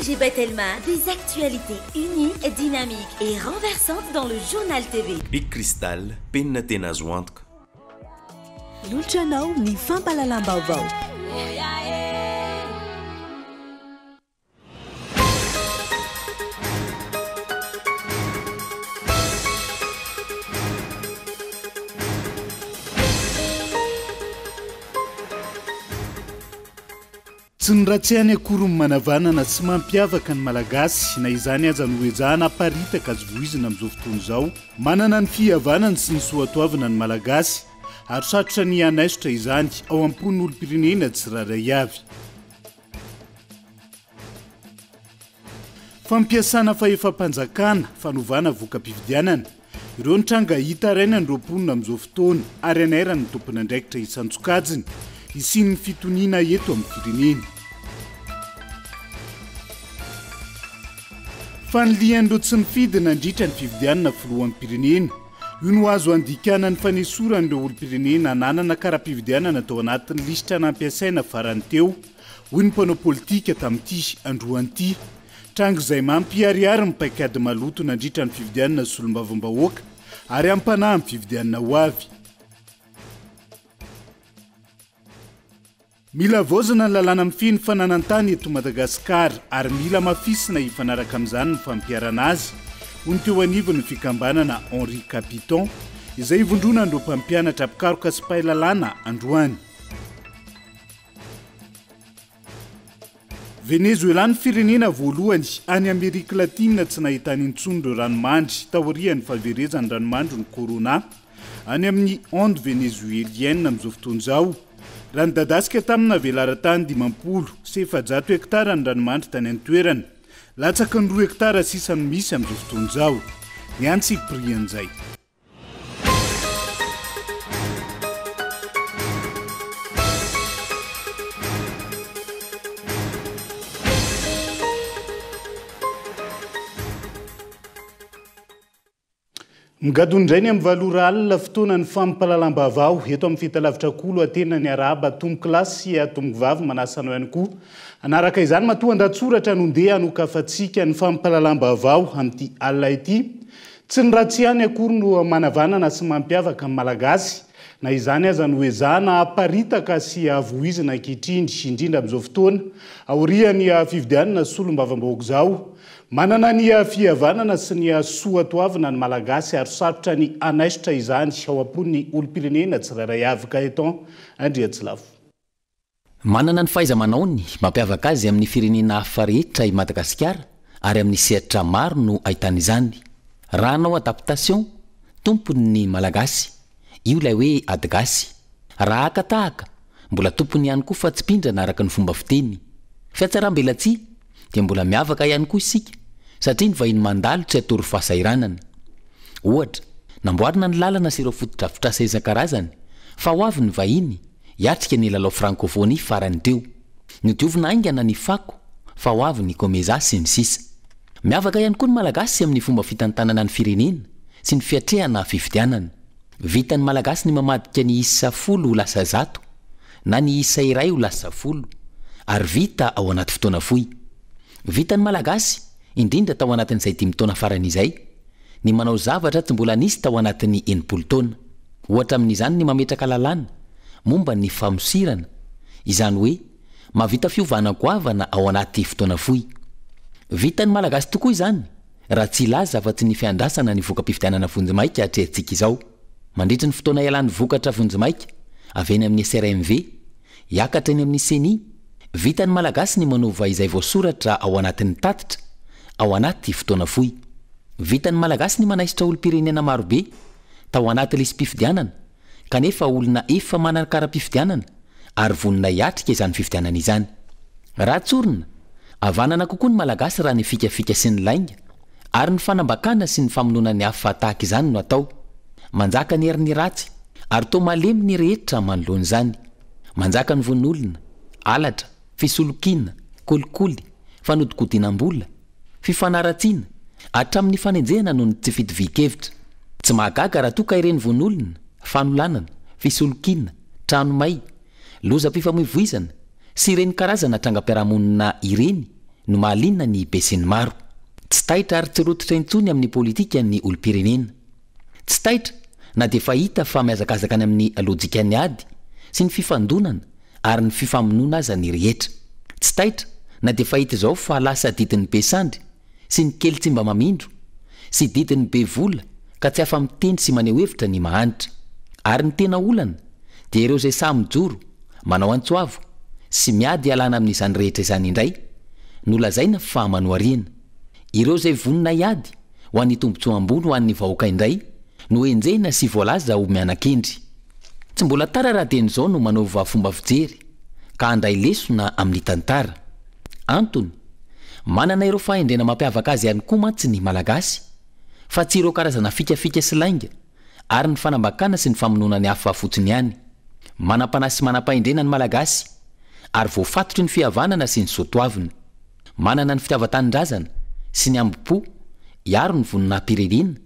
ONG Batelma, des actualités uniques, dynamiques et renversantes dans le Journal TV. Bic Cristal, penina tena azo antoka. Manolotra anao ny fampahalalam-baovao. Tsy ny ratsy ihany akory no manavanana sy mampiavaka ny Malagasy, na izany aza no ezahana aparitaka azo voizina amin'izao fotoana izao. Manana ny fihavanany sy ny soatoavina ny Malagasy, ary sarotra ny hanaisotra izany ao am-pon'ny olom-pirenena tsirairay avy. Fampiasana fahefam-panjakana, fanovana voka-pifidianana. Ireo ny tranga hitarainan'ireo mponina amin'izao fotoana ary anairan'ny tompon'andraikitra isan-tsokajiny hisian'ny fitoniana eto amin'ny firenena. Fanilihan'ireo tsy nifidy nandritra ny fifidianana filoham-pirenena. Io no azo andikana ny fanesoran'ireo olom-pirenena nanana kara-pifidianana tao anatin'ny lisitra nampiasaina farany teo. hoy ny mpanao politika tamin'ity androany ity. Tranga izay mampiharihary ny paikady maloto nandritra ny fifidianana solombavambahoaka ary hampanahy amin'ny fifidianana ho avy. Mila havaozina ny lalàna mifehy ny fananan-tany eto Madagasikara ary mila hamafisina hifanaraka amin'izany ny fampiharana azy, hoy ny teo anivon'ny fikambanana Henri Capiton, izay ivondronan'ireo mpampianatra mpikaroka sy mpahay lalàna androany. Venezuela ny firenena voalohany any Amerika Latina tsy nahitana intsony ireo ranomandry taorian'ny fahaverezan'ny ranomandrin'ny Corona any amin'ny Onde Venezuelienne amin'izao fotoana izao. Raha nidadasika tamina velaran-tany 450 hektara ny ranomandry tany an-toerana. Latsaky ny roa hektara sisa no misy amin'izao fotoana izao. Ny antsipirian'izay. Migadona indray ny amin'ny valo ora alina, fotoanan'ny fampahalalam-baovao eto amin'ny fahitalavitra Kolo Atena ny arahaba tompokolahy sy tompokovavy manasa anao ihany koa hanaraka izany matoa an-dahatsoratra no ndeha hanokafantsika ny fampahalalam-baovao amin'ity alina ity. Tsy ny ratsy ihany akory no manavanana sy mampiavaka ny Malagasy, na izany aza no ezahana haparitaka sy havoizina ankehitriny, indrindra amin'izao fotoana aorian'ny fifidianana solombavambahoaka izao. Manana ny fihavanana sy ny soatoavina ny Malagasy ary sarotra ny hanaisotra izany ao am-pon'ny olom-pirenena tsirairay avy. Gaëtan Andriatsilafo. Manana ny fahaiza-manaony mampiavaka azy amin'ny firenena hafa rehetra i Madagasikara ary amin'ny sehatra maro no ahitana izany. Raha hanao adaptation, tompony ny Malagasy. Io ilay hoe ady gasy. Raha haka tahaka, mbola tompony ihany koa fa tsy mpindrana araka ny fomba fiteny. Fihatsaram-belatsihy, dia mbola miavaka ihany koa isika satria ny vahiny mandalo tsy atoro fahasahiranana. Ohatra, namboarina ny lalana sy ireo fotodrafitrasa isan-karazany fa ho avy ny vahiny, Hiatrika ny lalao Frankôfônia farany teo. Nodiovina haingana ny fako fa ho avy ny Comesa sy ny sisa. Miavaka ihany koa ny Malagasy amin'ny fomba fitantanana ny firenena sy ny fiatrehana fifidianana. Vitan'ny Malagasy ny mamadika ny isa folo ho lasa zato na ny isa iray ho lasa folo ary vita ao anaty fotoana fohy. Vitan'ny Malagasy, indrindra tao anatin'izay dimy taona farany izay, ny manao zavatra tsy mbola nisy tao anatin'ny 60 taona. Ohatra amin'izany ny mametraka lalàna momba ny famosirana, izany hoe mahavita fiovana goavana ao anaty fotoana fohy. Vitan'ny Malagasy tokoa izany raha tsy hilaza afa-tsy ny fiandrasana ny voka-pifidianana vonjimaika atrehantsika izao. Mandritry ny fotoana ialan'ny vokatra vonjimaika avy eny amin'ny SRMV, hiakatra eny amin'ny Ceni, vitan'ny Malagasy ny manova izay voasoratra ao anatin'ny tatitra ao anaty fotoana fohy. Vitan'ny Malagasy ny manaisotra olom-pirenena marobe tao anaty lisi-pifidianana kanefa olona efa manana kara-pifidianana ary vonona hiatrika izany fifidianana izany. Raha tsorina, havanana kokoa ny Malagasy raha ny fikafika sy ny lainga ary ny fanambakana sy ny famonoana ny hafa tahaka izany no atao. Manjaka ny herin'ny ratsy ary toa malemy ny rehetra manoloana izany. Manjaka ny vono olona, halatra, fisolokiana, kolikoly, fanodikodinam-bola, fifanaratsiana, hatramin'ny fanenjehana noho ny tsy fitovian-kevitra. Tsy mahagaga raha toa ka ireny vono olona, fanolanana, fisolokiana, trano may, lozam-pifamoivoizana, sy ireny karazana trangam-piarahamonina ireny. no mahaliana ny besinimaro. Tsy taitra ary tsy rototra intsony amin'ny politika ny olom-pirenena. Tsy taitra na dia efa hita fa mihazakazaka any amin'ny lojikan'ny ady sy ny fifandonana ary ny fifamonoana aza ny rehetra. Tsy taitra na dia efa hita izao fa lasa didin'ny be sandry sy ny kely tsy mba mamindro sy didin'ny be vola ka tsy afa-miteny sy maneho hevitra ny mahantra. Ary ny tena olana dia ireo izay sahy mijoro, manao antso avo sy miady hialana amin'izany rehetra izany indray no lazaina fa manohariana. Ireo izay vonona hiady ho an'ny tombontsoa ambony ho an'ny vahoaka indray no enjehina sy voalaza ho miana-kendry. Tsy mbola tara raha dieny izao no manova fomba fijery ka handray lesona amin'ny tantara. Antony, manana ireo fahendrena mampiavaka azy ihany koa mantsy ny Malagasy fa tsy ireo karazana fikafika sy lainga ary ny fanambakana sy ny famonoana ny hafa fotsiny ihany. Manam-panahy sy manam-pahendrena ny Malagasy ary voafatotry ny fihavanana sy ny soatoavina. Manana ny fitiavan-tanindrazana sy ny hambom-po hiaro ny voninahi-pirenena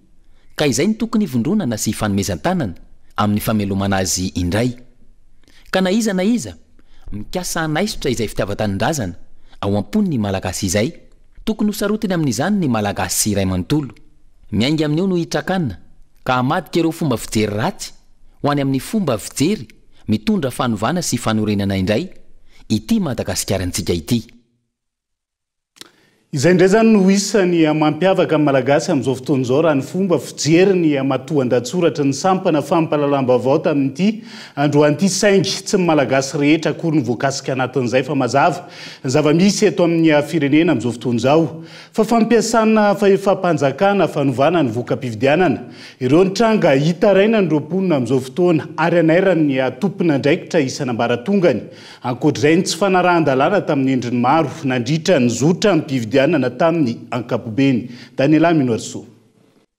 ka izay no tokony hivondronana sy hifanomezan-tanana amin'ny famelomana azy indray. Ka na iza na iza mikasa hanaisotra izay fitiavan-tanindrazana ao am-pon'ny Malagasy izay, tokony ho sarotiny amin'izany ny Malagasy iray manontolo. Miainga amin'io no hitrakana ka hamadika ireo fomba fijery ratsy ho any amin'ny fomba fijery mitondra fanovana sy fanorenana indray ity Madagasikarantsika ity. Izay indray izany no isan'ny mampiavaka ny Malagasy amin'izao fotoana izao raha ny fomba fijeriny matoandatsoratry ny sampana fampahalalam-baovao tamin'ity androany ity saingy tsy ny Malagasy rehetra akory no voakasika anatin'izay fa mazava ny zava-misy eto amin'ny firenena amin'izao fotoana izao fa fampiasana fahefam-panjakana fanovana ny voka-pifidianana ireo ny tranga hitarainan'ireo mponina amin'izao fotoana ary anairan'ny tompon'andraikitra isan'ambaratongany Ankoatr'izay, ny tsy fanarahan-dalàna tamin'ny endriny maro nandritra ny zotram-pifidianana tamin'ny ankapobeny. Daniela Minoarisoa.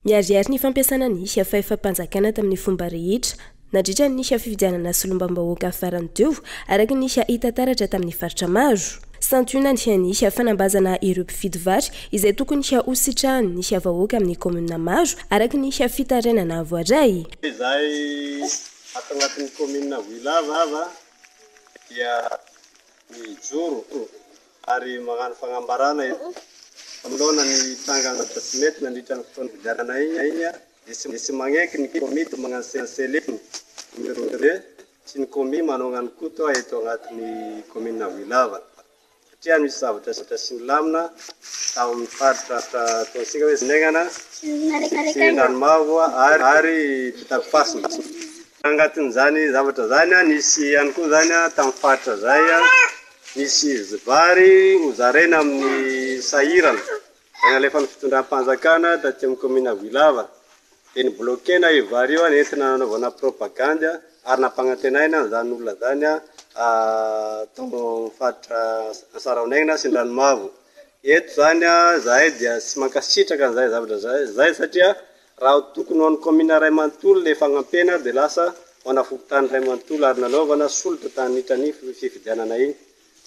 Niharihary ny fampiasana ny fahefam-panjakana tamin'ny fomba rehetra nandritra ny fifidianana solombavambahoaka farany teo, araka ny hita taratra tamin'ny faritra maro. Santionany ny fanambazana ireo mpifidy vary izay tokony ho sitrahan'ny vahoaka amin'ny kaominina maro, araka ny fitarainana voaray. Izay ato anatin'ny kaominina Vohilava dia mijoro ary mañano fañambarana eto manoloana ny tranga tsy mety nandritra ny fotoam-pifidianana iñy dia tsy mañeky ny komity mañano cellule numéro 2 sy ny komity manao ñano koto eto añatin'ny kaominina Vohilava. Satria misy zavatra tsy milamina tao amin'ny faritra ataontsika hoe Zinegnana sy Andranomavo ary Pitapifasina. Agnatin'izany zavatra izany, nisy ihany koa izany tamin'ny faritra izay nisy vary hozaraina amin'ny sahirana izay nalefan'ny fitondram-panjakana taty amin'ny kaominina Vohilava. Dia ni-bloquer-na io vary io nentina nanaovana propagandy ary nampanantenaina an'izany olona izany tao amin'ny faritra Antsaraonaigna sy Andranomavo. Eto izany izahay dia tsy mankasitraka an'izay zavatra izay satria raha tokony ho an'ny kaominina iray manontolo ilay fagnampiana dia lasa ho ana fokontany iray manontolo ary nanaovana solotra tamin'iny fifidianana iny.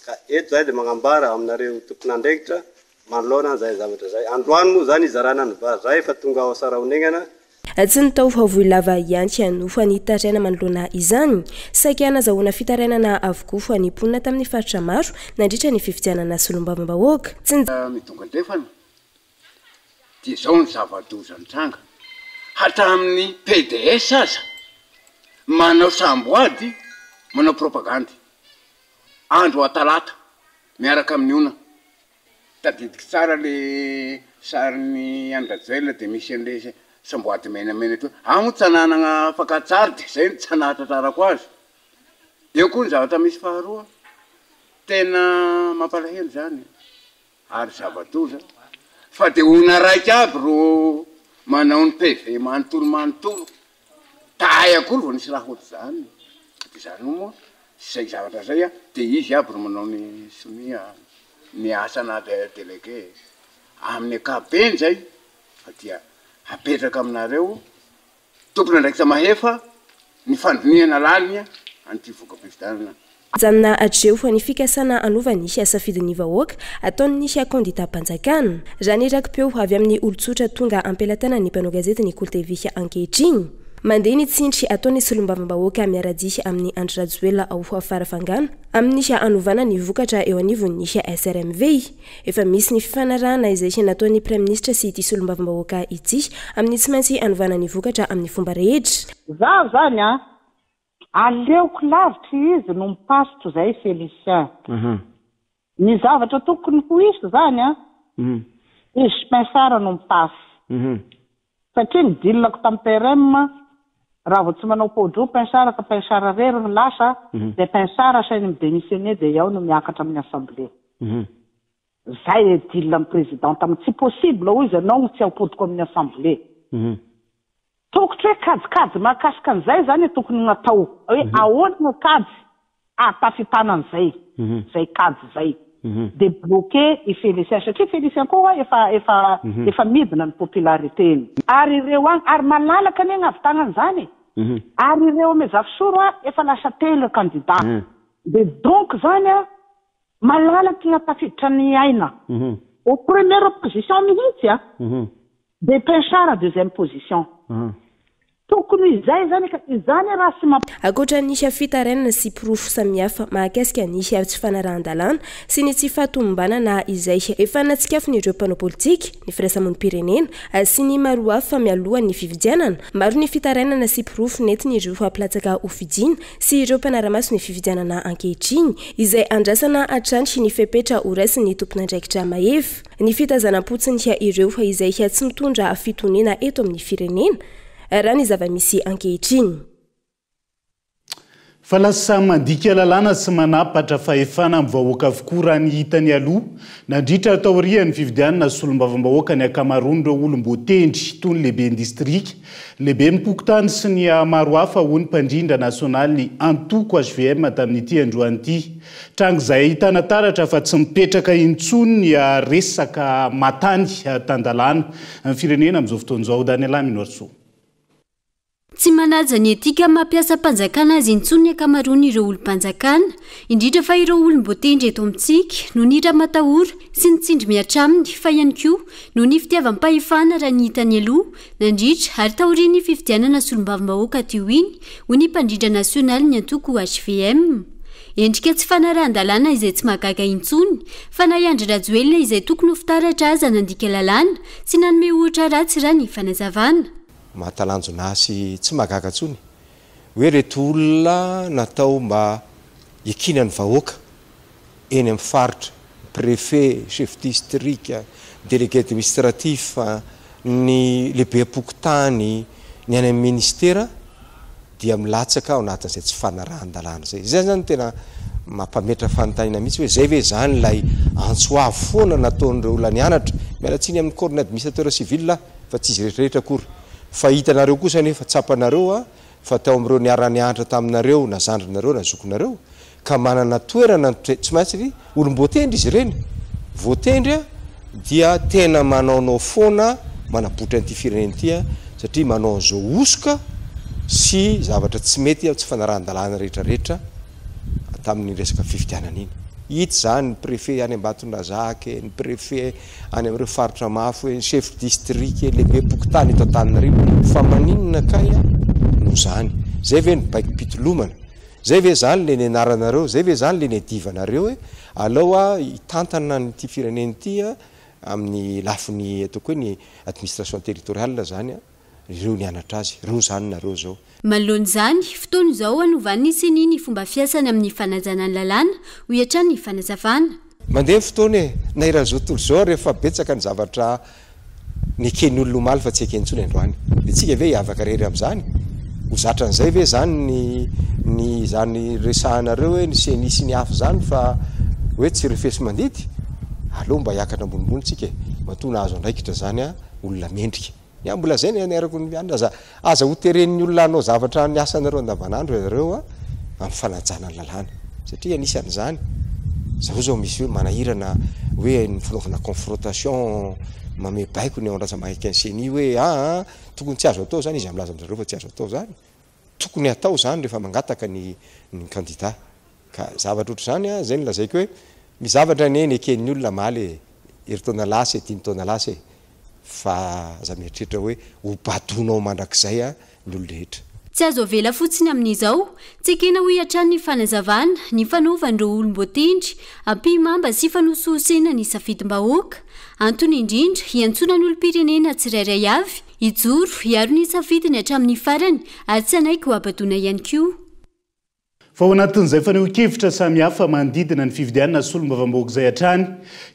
Ka eto izahay dia magnambara aminareo tompon'andraikitra Manoloana an'izay zavatra izay. Androany moa izany hizarana ny vary izay efa tonga ao Saraonegnana. Tsy ny tao Vohilava ihany no nitaraina manoloana izany. Saika nazahoana fitarainana avokoa ny mponina tamin'ny faritra maro nandritra ny fifidianana solombavambahoaka. Tsy ny. Midongy andrefana dia izao ny zava-doza nitranga, hatramin'ny pds aza manao samboady manao propagandy andro talata miaraka amin'ny ona. Tadidiko tsara le sarin'i Andry Rajoelina de misy an'le samboady menamena teo. Aho moa tsy nanana fakan-tsary de zay no tsy nahatratrarako azy. Eo koa ny zavatra misy faharoa, tena mampalahelo zany ary zava-doza fa de olona raiky aby ro manao ny PV manontolo manontolo. Tahay akory vao nisy raha ohatr'izany. De zany moa zay zavatra zay an, de izy aby ro manao ny sonia ny asana delege. Amin'ny ankapobeny zay fa dia apetraka aminareo tompon'andraikitra mahefa ny fandinihana lalina an'ity voka-pifidianana. Mijanona hatreo ny fikasana hanova ny safidin'ny vahoaka ataon'ny kandidam-panjakana. Raha ny raki-peo avy amin'ny olon-tsotra tonga am-pelatanan'ny mpanao gazety ny Kolo TV ankehitriny. Mandeha ny tsindry ataon'ny solombavambahoaka miara-dia amin'i Andry Rajoelina ao Farafangana amin'ny hanovana ny vokatra eo anivon'ny SRMV. Efa misy ny fifanarahana izay nataon'ny Praiminisitra sy ity solombavambahoaka ity amin'ny tsy maintsy hanovana ny vokatra amin'ny fomba rehetra. Zaho zany an, aleoko lavitra izy no mi-passe toy izay Félicien. Ny zavatra tokony ho hisy zany an, izy Spensar no mi-passe. Satria ny deal-ko tamin'ny PRM, raha vao tsy manao pao-droa Pinchard ka Pinchard irery no lasa, dia Pinchard asainy mi-demissionner dia iao no miakatra amin'ny assemblée. Zay e deal amin'ny président tamin'ny tsy possible hoy izy anao no tsy ampodiko amin'ny assemblée. Tokotry hoe kajikajy mahakasika an'izay zany e tokony natao hoe ahoana no kajy ahatafitana an'izay zay kajy zay de bloquer i Félicien satria Félicien koa hoa efa efa efa midina ny popularité-ny. Ary ireo agny ary malalaka anie gnahavitagna an'izany e! Ary ireo ame Zafisoro hoa efa lasa telo candidat de donc zany a malalaka igny ahatafiditra ny aina au première position mihitsy a! De Pinchard deuxième position. Tokony izay zany ka izany raha sy mamp. Ankoatra ny fitarainana sy porofo samihafa mahakasika ny tsy fanarahan-dalàna sy ny tsy fahatomombanana izay efa natsikafon'ireo mpanao politika, ny firaisamonim-pirenena sy ny maro hafa mialoha ny fifidianana, maro ny fitarainana sy porofo nentin'ireo mpilatsaka hofidiana sy ireo mpanara-maso ny fifidianana ankehitriny izay andrasana hatrany ny fepetra horaisin'ny tompon'andraikitra mahefa. Ny fitazanam-potsiny ireo izay tsy mitondra fitoniana eto amin'ny firenena, raha ny zava-misy ankehitriny. Fa lasa mandika lalàna sy manapatra fahefana amin'ny vahoaka avokoa raha ny hita nialoha, nandritra ary taorian'ny fifidianana solombavambahoaka ny ankamaroan'ireo olom-boatendry toy ny lehiben'ny distrika, lehibem-pokontany sy ny maro hafa hoy ny mpandrindra nasionalin'ny antoko hvm tamin'ity androany ity. Tranga izay ahitana taratra fa tsy mipetraka intsony ny resaka maha-tany tan-dalàna ny firenena amin'izao fotoana izao. Daniela Minoarisoa. Tsy manaja ny etika maha mpiasam-panjakana azy intsony ny ankamaroan'ireo olom-panjakana, indrindra fa ireo olom-boatendry eto amintsika, noho ny ramatahora sy ny tsindry mihatra aminy, fa ihany koa noho ny fitiavam-pahefana raha ny hita nialoha, nandritra ary taorian'ny fifidianana solombavambahoaka teo iny, hoy ny mpandrindra nasionalin'ny antoko hvm. Endrika tsy fanarahan-dalàna izay tsy mahagaga intsony fa na i Andry Rajoelina izay tokony ho fitaratra aza nandika lalàna sy nanome ohatra ratsy raha ny fanazavana. Mahatalanjona ahy sy tsy mahagaga intsony hoe ireto olona natao mba hikiana ny vahoaka eny amin'ny faritra, préfet, chef district, délégué administratif, ny lehibem-pokontany, ny any amin'ny ministera, dia milatsaka ao anatin'izay tsy fanarahan-dalàna izay. Izay izany no tena mampametra fanontaniana mihitsy hoe izay ve izany ilay antso avo foana nataon'ireo olona nianatra? Miala tsiny amin'ny corps-n'ny administrateur civil aho fa tsy izy rehetra rehetra akory. Fa hitanareo kosa anefa, tsapanareo fa tao amin'ireo niara-nianatra taminareo na zandrinareo na zokinareo ka manana toerana tsy maintsy ry olom-boatendry izy ireny, voatendry dia tena manaonao foana manabotra an'ity firenena ity satria manao an'izao hosoka sy zavatra tsy mety tsy fanarahan-dalàna rehetra rehetra tamin'iny resaka fifidianana iny. Hita izany ny préfet any Ambatondrazaka e, ny préfet any amin'ireo faritra mafy hoe ny chef district e, lehibem-pokontany eto Antananarivo, fa maninona kay no izany? Izay ve ny baikom-pitolomana? Zay ve zany le nianaranareo, zay ve zany le niadivanareo hoe alao aho hitantana an'ity firenena ity amin'ny lafiny ataoko hoe ny administration territoriale zany ireo nianatra azy, ireo zany nareo zao. Manoloana izany, fotoana izao hanovan'ny Ceni ny fomba fiasany amin'ny fanajana ny lalàna, hoy hatrany ny fanazavana. Mandeha ny fotoana e! Na eran'izao tontolo izao ary efa betsaka ny zavatra Neken'ny olona omaly fa tsy ekeny intsony androany. Dia tsika ve hiavaka irery amin'izany? Ho zatra an'izay ve izany ny ny izany resahanareo hoe ny ceni sy ny afo izany fa hoe tsy refesi-mandidy? Aleo mba hiakatra ambonimbony tsika e! Matoa nahazo andraikitra izany olona mendrika. Ny ahy mbola izay ny anarako ny mianina aza Aza ho teren'ny olona hanao zavatra ny asanareo andavanandro ianareo amin'ny fanajana ny lalàna. Satria anisan'izany, izao izao misy hoe manahirana hoe ny fanaovana confrontation, manome baiko ny ao an-dRasamahika ny ceni hoe aa tokony tsy azo atao izany, iza milaza amin-dry zareo fa tsy azo atao izany? Tokony hatao izany rehefa mangataka ny ny kandida. Ka zavatra ohatr'izany, izay no lazaiko hoe misy zavatra anie neken'ny olona omaly e, herintaona lasa e, dimy taona lasa e. Fa aza mieritreritra hoe ho badoinao mandrakizay. ny olon-drehetra. Tsy azo avela fotsiny amin'izao, tsy ekena hoy hatrany ny fanazavana, ny fanaovan'ireo olom-boatendry ampihimamba sy fanosohosena ny safidim-bahoaka. Antony indrindra hiantsoana ny olom-pirenena tsirairay avy hijoro hiaro ny safidiny hatramin'ny farany ary tsy hanaiky ho habadoana ihany koa. Fa ao anatin'izay fanehoan-kevitra samihafa manodidina ny fifidianana solombavambahoaka izay hatrany,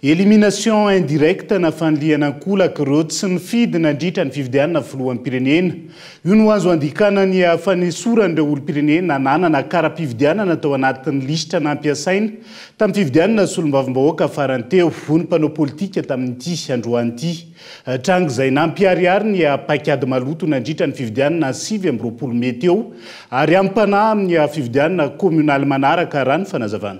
élimination indirecte na fanilihana an-kolaka ireo tsy nifidy nandritra ny fifidianana filoham-pirenena. Io no azo andikana ny fanesoran'ireo olom-pirenena nanana kara-pifidianana tao anatin'ny lisitra nampiasaina tamin'ny fifidianana solombavambahoaka farany teo, hoy ny mpanao politika tamin'ity androany ity. Tranga izay nampiharihary ny paikady maloto nandritra ny fifidianana 29 mey teo ary hampanahy amin'ny fifidianana kaomionaly manaraka, raha ny fanazavana.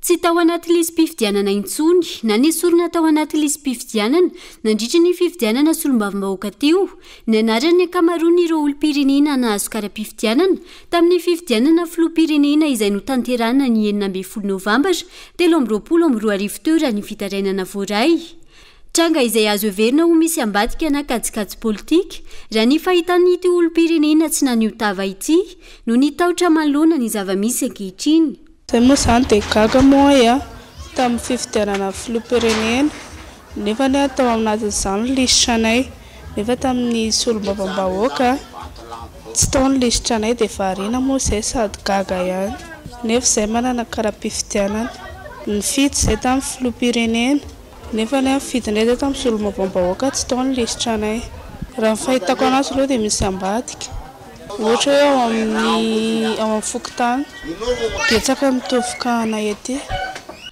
Tsy tao anaty lisi-pifidianana intsony na nesorina tao anaty lisi-pifidianana nandritra ny fifidianana solombavambahoaka teo ny anaran'ny ankamaroan'ireo olom-pirenena nahazo kara-pifidianana tamin'ny fifidianana filoham-pirenena izay notanterahina ny 16 novambra 2023 teo raha ny fitarainana voaray. Tranga izay azo heverina ho misy ambadika na kajikajy politika, raha ny fahitan'ity olom-pirenena tsy naneho tava ity, noho ny tahotra manoloana ny zava-misy ankehitriny. Zay moa zany dia gaga moa aho tamin'ny fifidianana filoham-pirenena nefa anie tao anatin'izany ny lisitra anay nefa tamin'ny solombavambahoaka tsy tao ny lisitra anay dia variana moa izay sady gaga ihany nefa izay manana kara-pifidianana nifidy izay tamin'ny filoham-pirenena Nefa anie nifidy indray zay tamin'ny solombavambahoaka tsy tao ny lisitra anay. Raha ny fahitako anazy aloha dia misy ambadika. Ohatra hoe ao amin'ny ao amin'ny fokontany. Betsaka ny mitovy anay aty.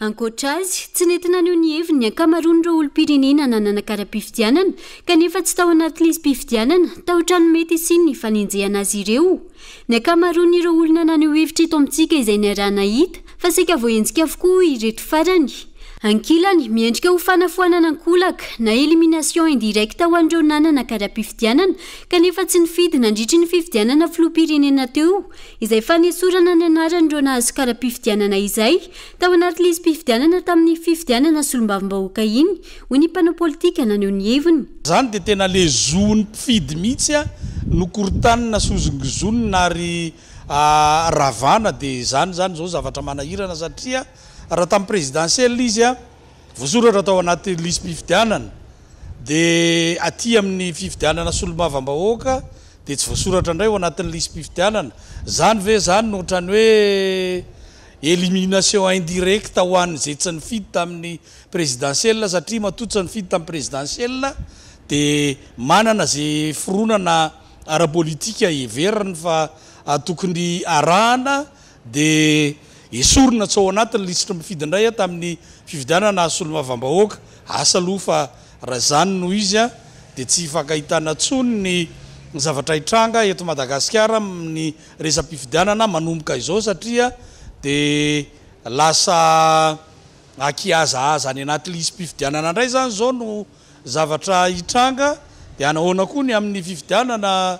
Ankoatra azy, tsy nety naneho ny heviny ny ankamaroan'ireo olom-pirenena nanana kara-pifidianana kanefa tsy tao anaty lisi-pifidianana, tahotra ny mety hisian'ny fanenjehana azy ireo. Ny ankamaroan'ireo olona naneho hevitra eto amintsika izay niaraha-nahita fa saika voahenjika avokoa ireto farany. Ankilany, miendrika ho fanafoanana ankolaka na élimination indirecte ho an'ireo nanana kara-pifidianana kanefa tsy nifidy nandritry ny fifidianana filoham-pirenena teo izay fanesorana ny anaran'ireo nahazo kara-pifidianana izay tao anaty lisi-pifidianana tamin'ny fifidianana solombavambahoaka iny, hoy ny mpanao politika naneho ny heviny. Izany dia tena le zon'ny mpifidy mihitsy no korontanina sy hozongozonina ary ravana dia izany izany izao zavatra manahirana satria Raha tamin'ny présidentielle izy voasoratra tao anaty lisi-pifidianana dia aty amin'ny fifidianana solombavambahoaka dia tsy voasoratra indray ao anatin'ny lisi-pifidianana. Izany ve izany no ohatran'ny hoe élimination indirecte ho an'izay tsy nifidy tamin'ny présidentielle satria matoa tsy nifidy tamin'ny présidentielle dia manana izay fironana ara-politika heveriny fa tokony arahana Dia esorina tsy ao anatin'ny lisitry ny mpifidy indray tamin'ny fifidianana hahazo solombavambahoaka. Asa aloha fa raha izany no izy dia tsy hifankahitana intsony ny zavatra hitranga eto Madagasikara amin'ny resa-pifidianana manomboka izao satria dia lasa ankihazahaza any anaty lisi-pifidianana indray izany izao no zavatra hitranga. Dia hanahoana koa ny amin'ny fifidianana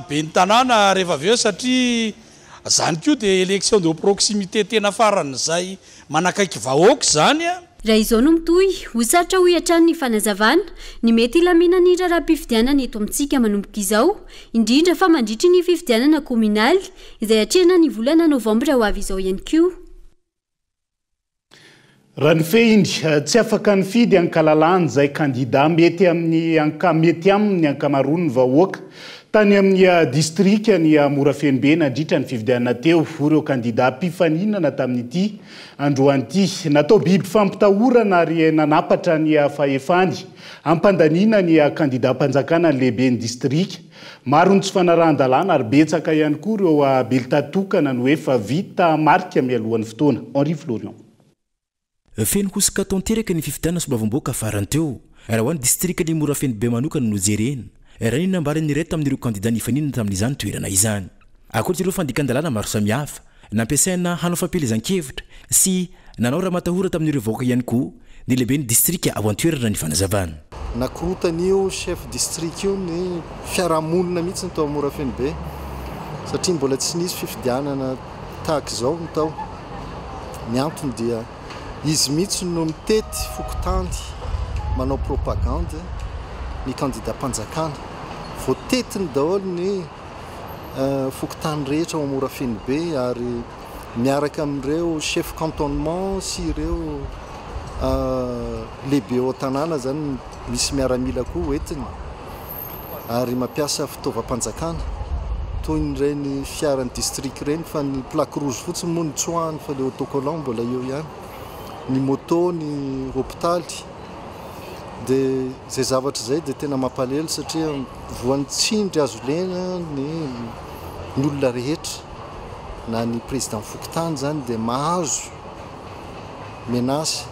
Ben'ny tanàna rehefa avy eo satria zany koa dia élection de proximité tena faran'izay manakaiky vahoaka izany a! Raha izao no mitohy, ho sarotra hoy hatrany ny fanazavana, ny mety hilaminan'ny raharaham-pifidianana eto amintsika manomboka izao, indrindra fa mandritry ny fifidianana kaominaly, izay hatrehina ny volana novambra ho avy izao ihany koa. Raha ny fehiny, tsy afaka nifidy ankalalahana izay kandida mety amin'ny anka mety aminy ny ankamaroan'ny vahoaka tany amin'ny distrikan'i Morafenobe nandritra ny fifidianana teo, hoy ireo kandida mpifaninana tamin'ity androany ity. Natao biby fampitahorana ary nanapatra ny fahefany hampandaniana ny kandidam-panjakana ny lehiben'ny distrika. Maro ny tsy fanarahan-dalàna ary betsaka ihany koa ireo bilta tokana no efa vita marika mialohan'ny fotoana. Henri Florian. Feno hosoka tanteraka ny fifidianana solombavambahoaka farany teo, raha ho an'ny distrikan'i Morafenobe manokana no jerena, raha ny nambaran'ny iray tamin'ireo kandida nifaninana tamin'izany toerana izany. Ankoatra ireo fandikan-dalàna maro samihafa, Nampiasaina hanao fampielezan-kevitra sy nanao ramatahora tamin'ireo vahoaka ihany koa ny lehiben'ny distrika ao an-toerana ny fanazavana. Nakorontan'io chef district io ny fiarahamonina mihitsy tao Morafenobe satria mbola tsy nisy fifidianana tahaka izao ny tao. Ny antony dia izy mihitsy no mitety fokontany manao propagande ny kandidam-panjakana. Voatetiny daholo ny fokontany rehetra ao Morafenobe ary miaraka amin'ireo chef cantonnement sy ireo lehibe ao an-tanàna izany misy miaramila koa hoentiny ary mampiasa fitaovam-panjakana toy ny ireny fiaran'ny district ireny fa ny plaque rouge fotsiny moa no tsoahany fa ilay autocollant mbola eo ihany, ny moto, ny hopitaly. Dia izay zavatra izay dia tena mampalahelo satria voan'ny tsindry hazo lena ny ny olona rehetra na ny président fokontany izany dia mahazo menace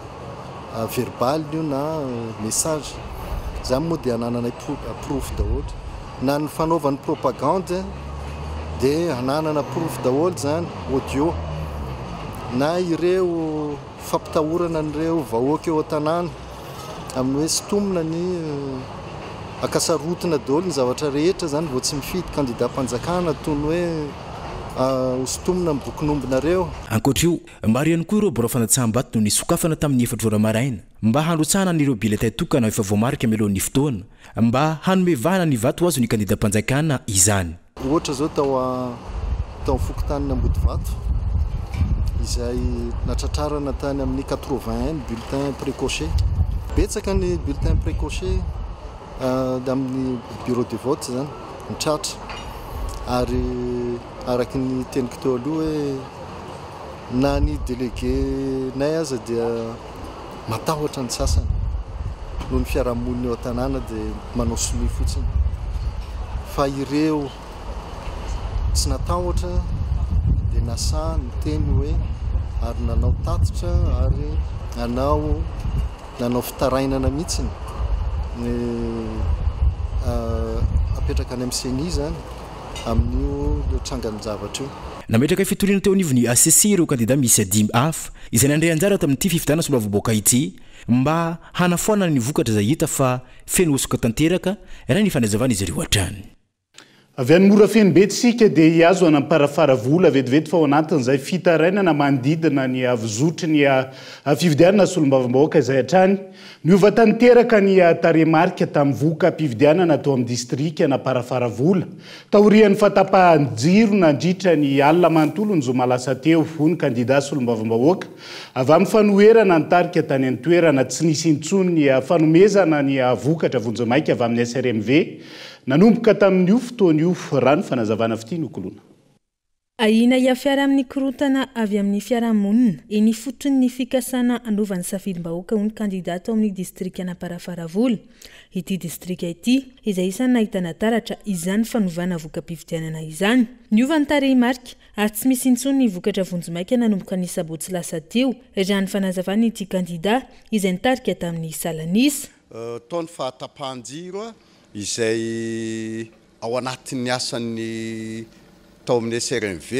verbale io na message, izany moa dia anananay porofo daholo, na ny fanaovany propagande dia ananana porofo daholo izany audio na ireo Fampitahorana an'ireo vahoaka eo an-tanàna amin'ny hoe sintomina ny ankasarotina daholo ny zavatra rehetra izany vao tsy mifidy kandidam-panjakana toy ny hoe hosintomina ny bokin'ombinareo. Ankoatra io, maro ihany koa ireo birao fandatsaham-bato no nisokafana tamin'ny efatra ora maraina mba handrotsahana an'ireo biletins tokana efa voamarika mialohan'ny fotoana mba hanome vahana ny vato ho azon'ny kandidam-panjakana izany. Ohatra izao tao tao amin'ny fokontanin' Ambodivato izay natratrarana tany amin'ny 81 ny bulletin précoché. Betsaka ny bulletin précoché amin'ny bureau de vote izany ny tratra ary araka ny teniko teo aloha hoe na ny délégué-nay aza dia matahotra ny sasany noho ny fiarahamonina eo an-tanàna dia manao sonia fotsiny fa ireo tsy natahotra dia nasaha niteny hoe ary nanao tatitra ary nanao nanao fitarainana mihitsiny ny apetraka any amin'ny ceni izany amin'io trangan-javatra io. Nametraka fitoriana teo anivon'ny HCC ireo kandida miisa dimy hafa izay nandray anjara tamin'ity fifidianana solombavambahoaka ity mba hanafoanana ny vokatra izay hita fa feno hosoka tanteraka, raha ny fanazavan'izy ireo hatrany. Avy any Morafenobe isika dia hihazo an'Amparafaravola vetivety fa ao anatin'izay fitarainana manodidina ny havizotry ny fifidianana solombavambahoaka izay hatrany. Niova tanteraka ny tarehimarika tamin'ny voka-pifidianana tao amin'ny distrikan'Amparafaravola, taorian'ny fahatapahan-jiro nandritra ny alina manontolo ny zoma lasa teo, hoy ny kandida solombavambahoaka avy amin'ny fanoherana nitarika tany an-toerana. Tsy nisy intsony ny fanomezana ny vokatra vonjimaika avy amin'ny SRMV nanomboka tamin'io fotoana io, raha ny fanazavana fitia nokoloina. Ahiana hiafiara amin'ny korontana avy amin'ny fiarahamonina eny ifotony ny fikasana hanova ny safidim-bahoaka ho ny kandida tao amin'ny distrikan'Amparafaravola. Ity distrika ity, izay isan'ny nahitana taratra izany fanovana voka-pifidianana izany. Niova ny tarehimarika ary tsy misy intsony ny vokatra vonjimaika nanomboka ny sabotsy lasa teo, raha ny fanazavan'ity kandida izay nitarika tamin'ny salan'isa. Tao ny fahatapahan-jiro izay Ao anatin'ny asan'ny tao amin'ny SRMV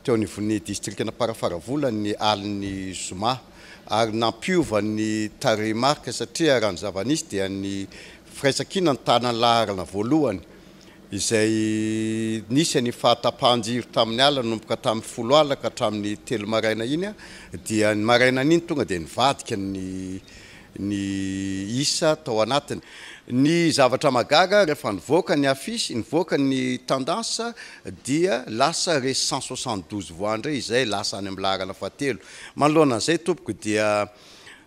teo anivon'ny distrikan'Amparafaravola ny alin'ny zoma ary nampiova ny tarehimarika satria raha ny zava-nisy dia ny firaisankina ny tanan'ny laharana voalohany izay nisy ny fahatapahan-jiro tamin'ny alina nanomboka tamin'ny folo alina ka hatramin'ny telo maraina iny dia ny marainan'iny tonga dia nivadika ny ny isa tao anatiny. Ny zavatra mahagaga rehefa nivoaka ny affiche, nivoaka ny tendance dia lasa resy 172 voix indray izay lasa any amin'ny laharana fahatelo. Manoloana an'izay tompoko dia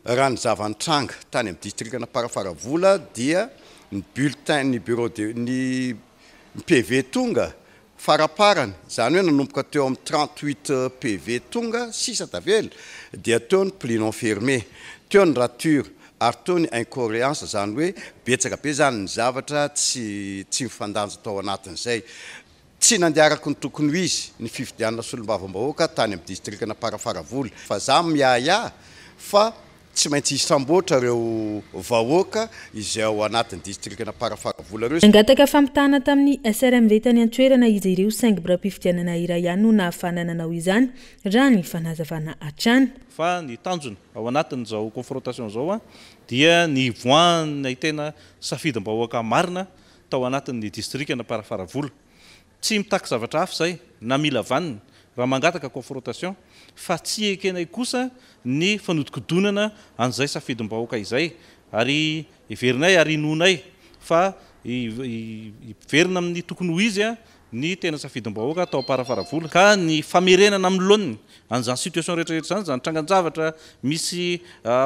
raha ny zava-nitranga tany amin'ny distrikan'Amparafaravola dia ny bulletin ny bureau de ny PV tonga Faraparany, izany hoe nanomboka teo amin'ny 38 PV tonga sisa tavela dia teo ny pli non fermé, teo ny rature ary teo ny incoherence izany hoe betsaka be izany ny zavatra tsy tsy mifandanja tao anatin'izay. Tsy nandeha araka ny tokony ho izy ny fifidianana solombavambahoaka tany amin'ny distrikan'Amparafaravola fa za miahiahy fa Tsy maintsy hisamboatra ireo vahoaka izay ao anatin'ny distrikan'Amparafaravola ireo. Nangataka fampitahana tamin'ny SRMV tany an-toerana izy ireo saingy biraom-pifidianana iray ihany no nahafahana nanao izany, raha ny fanazavana hatrany. Fa ny tanjona ao anatin'izao confrontation izao dia ny hivoahan'ny tena safidim-bahoaka marina tao anatin'ny distrikan'Amparafaravola. Tsy mitaky zavatra hafa izay, na mila vaniny, raha mangataka confrontation, fa tsy ekenay kosa ny fanodikodonana an'izay safidim-bahoaka izay, ary heverinay ary inoanay fa hiverina amin'ny tokony ho izy ny tena safidim-bahoaka tao Amparafaravola ka ny famerenana amin'ny laoniny an'izany situation rehetra rehetra izany, izany trangan-javatra misy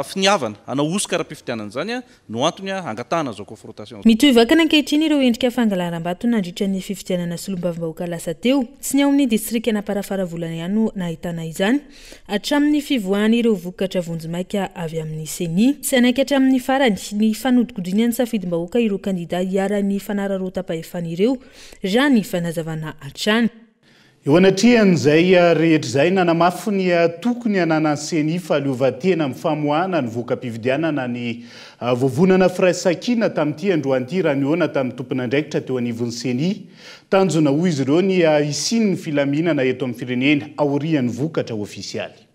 finiavana hanao hosoka ara-pifidianana izany no antony hangatahana izao confrontation izao. Mitohy vakana ankehitriny ireo endrika fangalaram-bato nandritra ny fifidianana solombavambahoaka lasa teo. Tsy ny ao amin'ny distrikan'Amparafaravola ihany no nahitana izany hatramin'ny fivoahan'ireo vokatra vonjimaika avy amin'ny Ceni. Tsy hanaiky hatramin'ny farany ny fanodikodinan'ny safidim-bahoaka ireo kandida iharan'ny fanararaotam-pahefana ireo, raha ny fanazavana hatrany. Eo anatrehan'izay rehetra izay, nanamafy ny tokony hananan'ny Ceni fahaleovantena amin'ny famoahana ny voka-pifidianana ny Vovonana Firaisankina tamin'ity androany ity raha nihaona tamin'ny tompon'andraikitra teo anivon'ny Ceni. Tanjona hoy izy ireo ny hisian'ny filaminana eto amin'ny firenena aorian'ny vokatra ofisialy.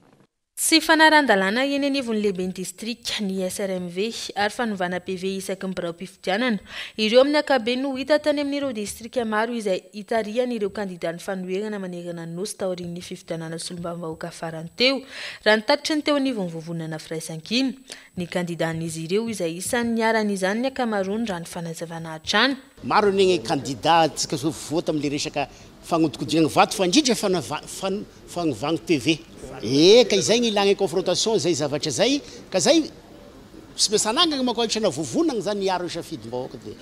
Tsy fanaran-dalàna eny anivon'ny lehiben'ny distrika, ny SRMV, ary fanovana PV isaky ny biraom-pifidianana. Ireo amin'ny ankapobeny no hita tany amin'ireo distrika maro izay hitarihan'ireo kandidan'ny fanoherana manerana ny Nosy taorian'ny fifidianana solombavambahoaka farany teo, raha ny tatitry ny teo anivon'ny Vovonana Firaisankina. Ny kandidan'izy ireo izay isan'ny niharan'izany ny ankamaroany raha ny fanazavana hatrany. Maro anie ny kandida tsika zao voa tamin'le resaka fagnodikodinagna vato fa indrindra fagnovagna PV. Eka izay ny ilagna confrontation zay zavatra zay ka zay tsy maintsy anangagna manko anisana vovonagna zany hiaro ny safidim-bahoaka de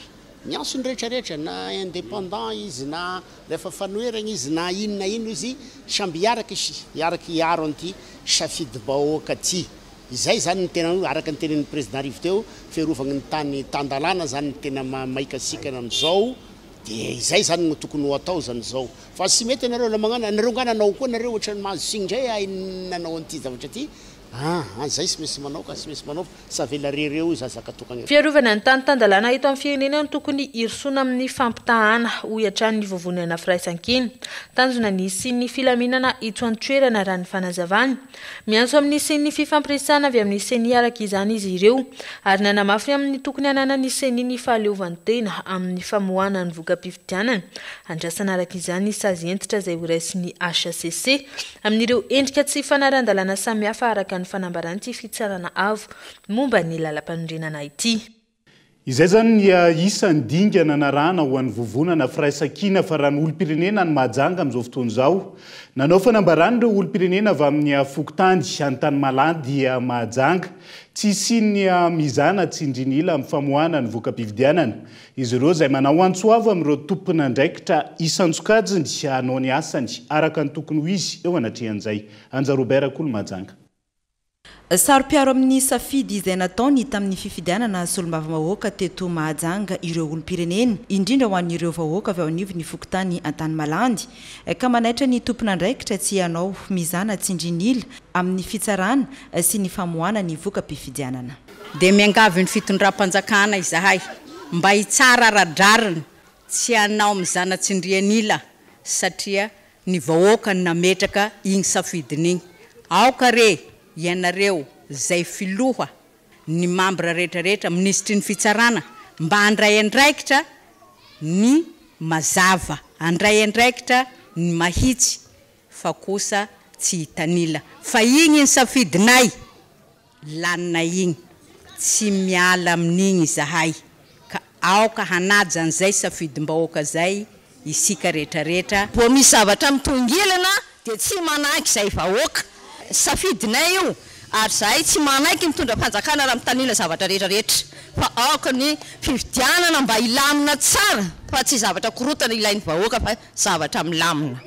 miantso ny rehetra rehetra na indépendant izy na refa fanoheragna izy na ino na ino izy samby hiaraka isika hiaraka hiaro an'ity safidim-bahoaka ty. Izay zany ny tena araka ny tenenin'ny président Rivo teo fiarovagna ny tany tan-dalàna zany ny tena maha-maika antsika amin'izao dia izay zany no tokony ho atao zany izao fa tsy mety ianareo la magnano anareo nga nanao koa nareo ohatran'ny mahazo signy indray ahy nanao an'ity zavatra ity ah ah zay tsy maintsy manao ka tsy maintsy manao fa tsy avela rery eo za zaka tokana eo. Fiarovana ny tany tan-dalàna eto amin'ny firenena no tokony hirosoana amin'ny fampitahana, hoy hatrany ny Vovonana Firaisankina. Tanjona ny hisian'ny filaminana eto an-toerana, raha ny fanazavany. Miantso amin'ny hisian'ny fifampiresahana avy amin'ny Ceni araka izany izy ireo ary nanamafy ny amin'ny tokony hananan'ny Ceni ny fahaleovantena amin'ny famoahana ny voka-pifidianana. Andrasana araka izany ny sazy hentitra izay horaisin'ny hcc amin'ireo endrika tsy fanarahan-dalàna samihafa araka ny fanambaran'ity Fitsarana Avo momba ny Lalampanorenana ity. Izay izany ny isan'ny dingana narahana ho an'ny vovonana Firaisankina fa raha ny olom-pirenena any Mahajanga amin'izao fotoana izao. Nanao fanambarana ireo olom-pirenena avy amin'ny fokontany Antanimalandy Mahajanga. Tsy hisian'ny mizana tsindrin'ila amin'ny famoahana ny voka-pifidianana. Izy ireo izay manao antso avo amin'ireo tompon'andraikitra isan-tsokajiny hanao ny asany araka ny tokony ho izy eo anatrehan'izay. Anja Robert Kolo Mahajanga. Saro-piaro amin'ny safidy izay nataony tamin'ny fifidianana solombavambahoaka teto Mahajanga ireo olom-pirenena, indrindra ho an'ireo vahoaka avy ao anivon'ny fokontany Antanimalandy, ka manaitra ny tompon'andraikitra tsy hanao mizana tsindrin'ila amin'ny fitsarana sy ny famoahana ny voka-pifidianana. Dia miangavy ny fitondram-panjakana izahay mba hitsara ara-drariny, tsy hanao mizana tsindrian'ila satria Ny vahoaka no nametraka igny safidiny igny. Aoka re ianareo zay filoha, ny mambra rehetra rehetra, minisitry ny fitsarana mba handray andraikitra ny mazava, handray andraikitra ny mahitsy fa kosa tsy hitanila fa igny ny safidinay. Lanina igny, tsy miala amin'igny izahay ka aoka hanaja an'izay safidim-bahoaka zay isika retraretra. Vao misy zavatra mitongilana dia tsy manaiky izay vahoaka. Safidinay io ary izahay tsy manaiky mitondra fanjakana raha mitanila zavatra retraretra fa aoka ny fifidianana mba hilamina tsara fa tsy zavatra korotana ilain'ny vahoaka fa zavatra milamina.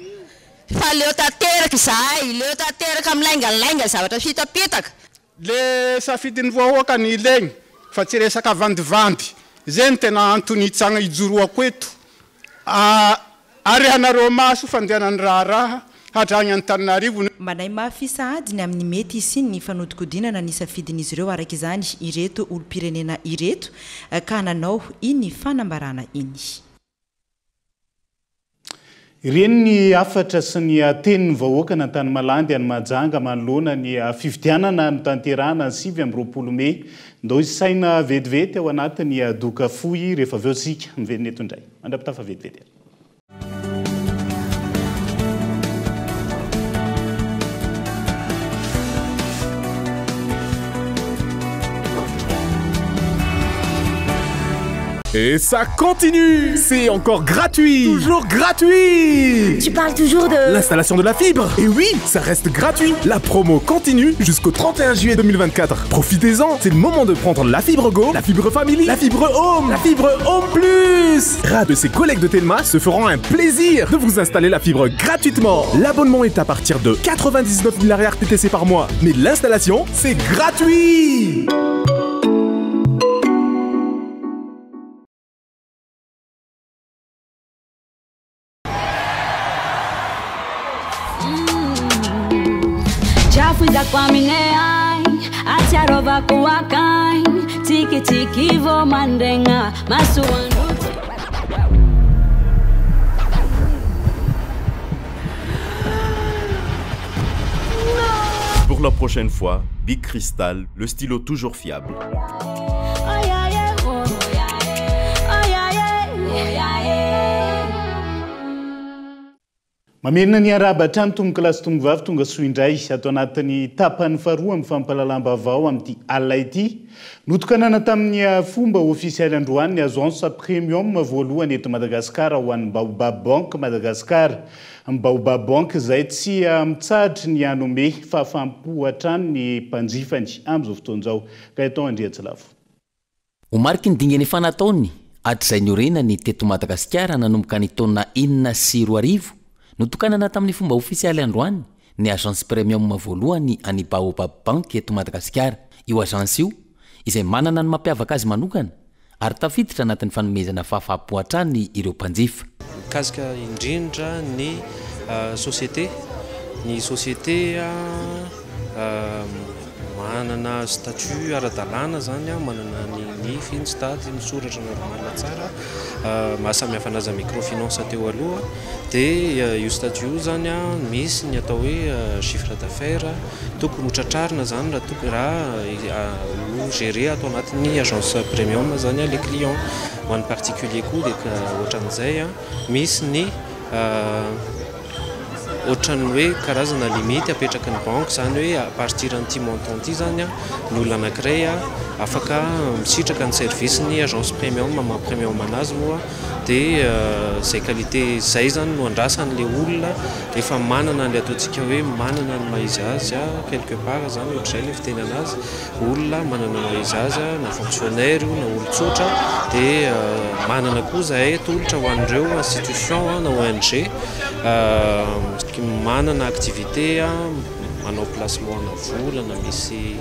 Fa leo tanteraka izahay, leo tanteraka milaingalainga zavatra fitapitaka. Le safidin'ny vahoaka ny ilaigny fa tsy resaka vandivandy, zay no tena antony hitsagna hijoroako eto ary hanareo maso fandehanan'ny raharaha hatragny Antananarivo. Manahy mafy sahady ny amin'ny mety hisian'ny fanodinkodinana ny safidin'izy ireo araka izany ireto olom-pirenena ireto ka nanao iny fanambarana iny. Ireny ny hafatra sy ny tenin'ny vahoakan'Antanimalandy any Mahajanga manoloana ny fifidianana notanterahana ny 29 mey. Ndao hisaina vetivety ao anatin'ny doka fohy rehefa avy eo isika miverina eto indray. Mandra-pitafa vetivety ary. Et ça continue C'est encore gratuit Toujours gratuit Tu parles toujours de... L'installation de la fibre Et oui, ça reste gratuit La promo continue jusqu'au 31 juillet 2024. Profitez-en C'est le moment de prendre la fibre Go, la fibre Family, la fibre Home, la fibre Home Plus Rad de ses collègues de Telma se feront un plaisir de vous installer la fibre gratuitement. L'abonnement est à partir de 99 000 arrière TTC par mois. Mais l'installation, c'est gratuit Pour la prochaine fois, Big Crystal, le stylo toujours fiable. Mamerina ny arahaba hatrany tompokolahy sy tompokovavy tonga soa indray ato anatin'ny tapany faharoa amin'ny fampahalalam-baovao amin'ity alina ity. Notokanana tamin'ny fomba ofisialy androany ny agence premium voalohany eto Madagasikara ho an'ny Baobab Bank Madagascar. Ny Baobab Bank izay tsy mitsahatra ny hanome fahafaham-po hatrany ny mpanjifany amin'izao fotoana izao. Gaëtan Andriantsilavo. Ho mariky ny dingana efa nataony hatrizay niorenany teto Madagasikara nanomboka ny taona 2006, notokanana tamin'ny fomba ofisialy androany ny Agence Premium voalohany an'ny Baobab Bank eto Madagasikara. Io agence io, izay manana ny mampiavaka azy manokana ary tafiditra anatin'ny fanomezana fahafaham-po hatrany ireo mpanjifa. Mikasika indrindra ny société, ny société Manana statut ara-dalàna zany aho, manana ny nify, ny stade, misoratra normal tsara, maha samy hafa anazy amin'ny microfinance teo aloha, dia io statut io zany misy ny atao hoe chiffre d'affaires tokony ho tratrarina zany raha tokony raha ho gérer ato anatin'ny agence premium zany le client, ho an'ny particulier koa dia ohatran'izay, misy ny Ohatran'ny hoe karazana limite apetraky ny banky izany hoe à partir an'ity montant ity izany ny olona anankiray afaka misitraka ny service ny agence premium, maha premium anazy moa dia izay qualité izay izany no andrasan'ilay olona efa manana an'ilay ataontsika hoe manana ny maha izy azy quelque part izany ohatr'izay ilay fiteny anazy. olona manana ny maha izy azy na fonctionnaire io na olon-tsotra dia manana koa izahay tolotra ho an'ireo institution na ONG manana activité manao placement ana vola na misy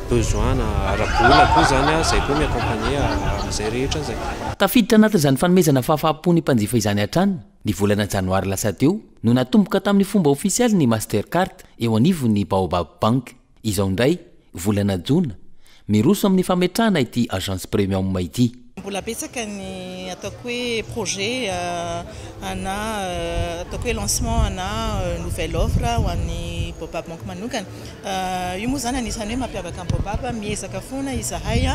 besoin na ara-bola koa izany izay koa mi-accompagner amin'izay rehetra izay. Tafiditra anatin'izany fanomezana fahafaham-po ny mpanjifa izany hatrany ny volana janoary lasa teo no natomboka tamin'ny fomba ofisialy ny Mastercard eo anivon'ny Baobab Bank. Izao indray, volana jona, miroso amin'ny fametrahana ity agence premium ity. Mbola betsaka ny ataoko hoe projet ana ataoko hoe lancement ana nouvelle offre ho an'ny Baobab Bank manokana. Io moa izany anisan'ny hoe mampiavaka ny Baobab, miezaka foana izahay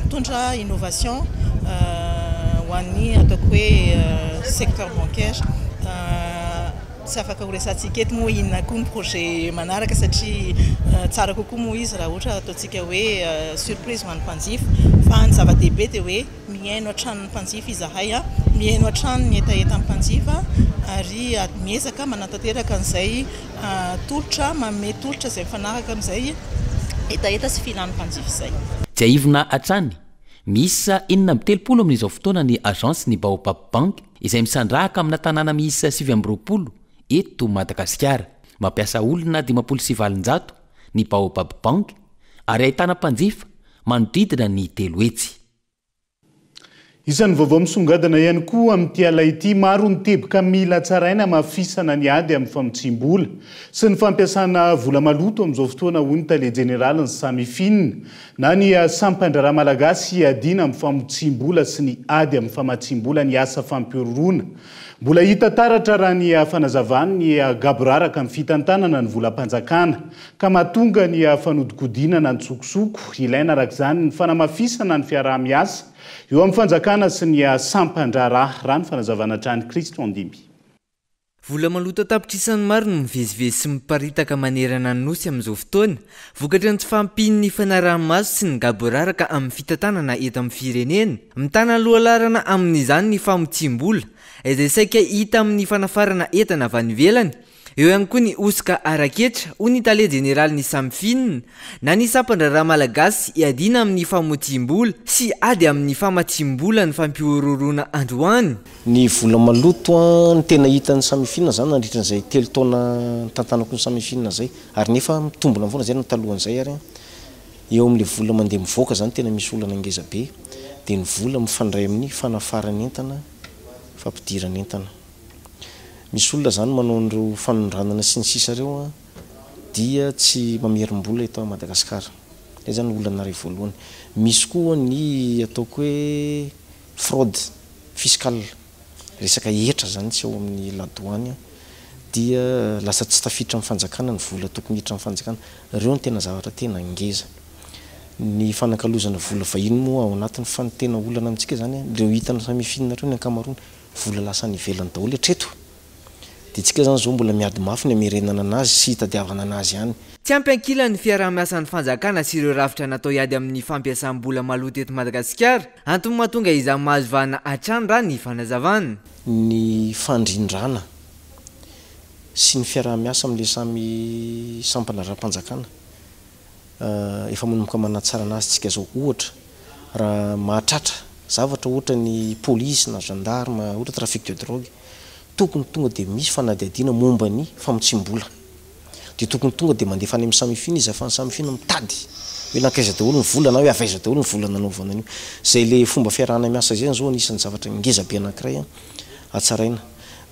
mitondra innovation ho an'ny ataoko hoe secteur bancaire. Tsy afaka ho resahantsika eto moa inona koa ny projet manaraka satria tsara kokoa moa izy raha ohatra ataontsika hoe surprise ho an'ny mpanjifa fa ny zava-dehibe dia hoe mihaino hatrany ny mpanjifa izahay, mihaino hatrany ny hetahetan'ny mpanjifa ary miezaka manatanteraka an'izay tolotra, manome tolotra izay mifanaraka amin'izay hetaheta sy filan'ny mpanjifa izay. Tsiahivina hatrany, miisa 36 amin'izao fotoana ny agence ny Baobab Bank izay misandrahaka amina tanàna miisa 29 eto Madagasikara. Mampiasa olona 850 ny Baobab Bank ary ahitana mpanjifa manodidina ny 300. Isan'ny vaovao misongadina ihany koa amin'ity ala ity, maro ny teboka mila tsaraina hamafisana ny ady amin'ny famotsiam-bola sy ny fampiasana vola maloto amin'izao fotoana hoy ny tale jeneralin'ny Samifin na ny sampan-draharaha malagasy hiadiana amin'ny famotsiam-bola sy ny ady amin'ny famatsiam-bola ny asa fampihorohoroana. Mbola hita taratra raha ny fanazavany ny gaboraraka amin'ny fitantanana ny volam-panjakana ka mahatonga ny fanodikodinana an-tsokosoko. Ilaina araka izany ny fanamafisana ny fiaraha-miasa eo amin'ny fanjakana sy ny sampan-draharaha, raha ny fanazavana hatrany Christian Ndimby. Vola maloto an-tapitrisany maro no mivezivezy sy miparitaka manerana ny Nosy amin'izao fotoana, vokatry ny tsy fahampian'ny fanaraha-maso sy ny gaboraraka amin'ny fitantanana eto amin'ny firenena. Mitana lohalaharana amin'izany ny famotsiam-bola, izay saika hita amin'ny fanafarana entana avy any ivelany, Eo ihany koa ny hosoka ara-ketra, hoy ny tale jeneralin'ny Samifin, na ny sampan-draharaha malagasy iadiana amin'ny famotsiam-bola sy ady amin'ny famatsiam-bola ny fampihorohoroana androany. Ny vola maloto no tena hitan'ny Samifin izany nandritra izay telo taona nitantanako ny Samifin izay, ary nefa mitombina foana izay na talohan'izay ary. Eo amin'ilay vola mandeha mivoaka izany tena misy olana ngeza be, dia ny vola mifandray amin'ny fanafaran'entana, fampidiran'entana. Misy olona zany manao an'ireo fanondranana sy ny sisa ireo an, dia tsy mamerim-bola eto Madagascar. Izay zany olana iray voalohany. Misy koa ny ataoko hoe fraude fiscale, resaka hetra zany tsy ao amin'ny ladoany an, dia lasa tsy tafiditra amin'ny fanjakana ny vola tokony hiditra amin'ny fanjakana. Ireo no tena zavatra tena ngeza. Ny fanakalozana vola vahiny moa ao anatiny fa ny tena olana amintsika zany an, ireo hitan'ny Samifin ireo ny ankamaroany, vola lasa any ivelany daholo hatreto dia tsika zany zao mbola miady mafy ny hamerenana anazy sy hitadiavana anazy any. Tsy ampy ankilany ny fiaraha-miasan'ny fanjakana sy ireo rafitra natao hiady amin'ny fampiasam-bola maloto eto Madagasikara, antony mahatonga izany mahazo vahana hatrany raha ny fanazavana. Ny fandrindrana sy ny fiaraha-miasa amin'ilay samy sampandraharaham-panjakana. Efa manomboka manatsara anazy tsika zao ohatra raha mahatratra zavatra ohatra ny police na gendarme ohatra trafic de drogue tokony tonga de misy fanadihadiana momba ny famotsiam-bola de tokony tonga de mandefa any amin'ny Samifin izy afahan'ny Samifin mitady hoe nankaiza daholo ny vola na hoe avy aiza daholo ny vola nanaovana an'io. Zay le fomba fiarahana miasa zay zao anisan'ny zavatra ngeza be anankiray hatsaraina.